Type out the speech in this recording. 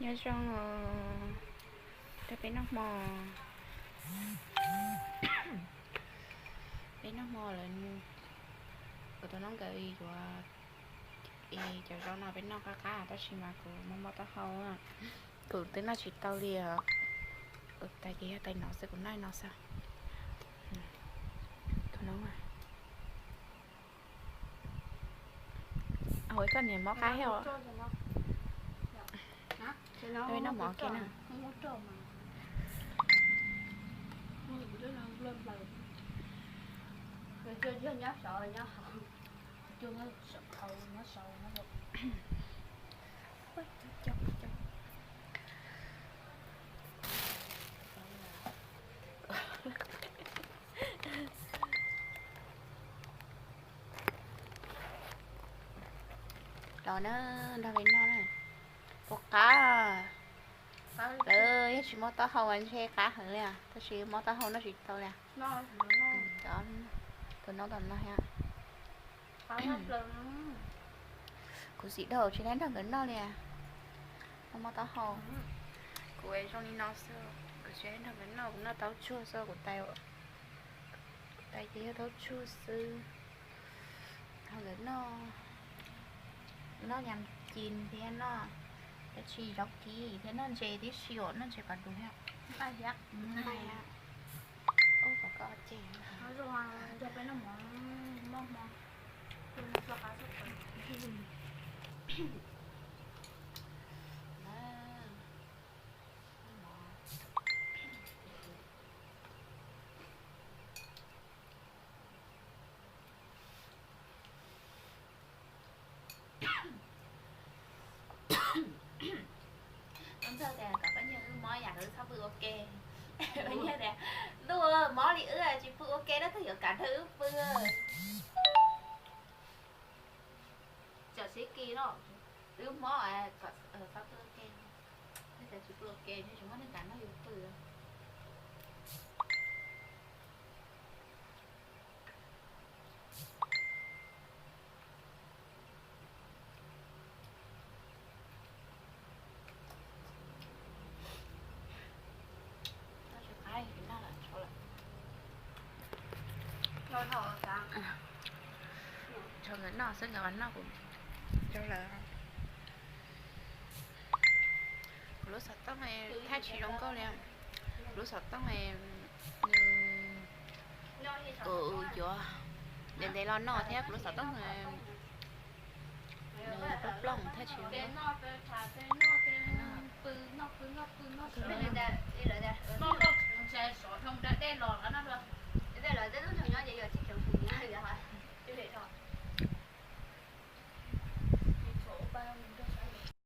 Nyob zoo os, peb noj hmo, peb noj hmo lawm. Kuv tus noob nkawd yuav cov zaub no peb noj qab qab tab sis mas kuv mob mob taub hau, kuv twb noj tsis tau li os. Kuv tais ces yog tais no xwb, kuv noj no xwb. Tus noob, ua koj niam mob qab thiab os. Peb noj mov kiag na. Los na, nrog peb noj na. Pom qab, lawv yeej tsis mob taub hau mas ntshe qab heev li, tab sis mob taub hau noj tsis tau li. Tus noob tom no thiab. Kuv txiv dhau tsis laib nrog nkawd noj li, mob mob taub hau. Kuv zoo li no xwb, kuv tsis laib nrog nkawd noj, kuv noj taub tsuag xwb, kuv tais, kuv tais ces yog taub tsuag xwb. Ho nkawd noj, noj yam ci thiab noj dab tsi, zaub kib thiab noj ntses tib si os, noj ntses pas dus thiab. Ub, kom koj ces. Ntxawg tias kom pab Nyiag wb mob yam wb txhob pw ua ke. Pab Nyiag tias, ntuj, mob li wb tsis pw ua ke, leej twg yuav kam nrog wb pw? Tam sim kis no wb mob kom txhob pw ua ke, tsis pw ua ke tsis muaj neeg kam nrog yus pw. Tso nkawd noj xwb, nkawd noj kuv rau lawm. Kuv lub xov tooj thaij tsis zoo nkauj li. Kuv lub xov tooj nws, kuv yuav ntev ntev los noj thiab, kuv lub xov tooj nws plooj plooj thaij tsis zoo nkauj.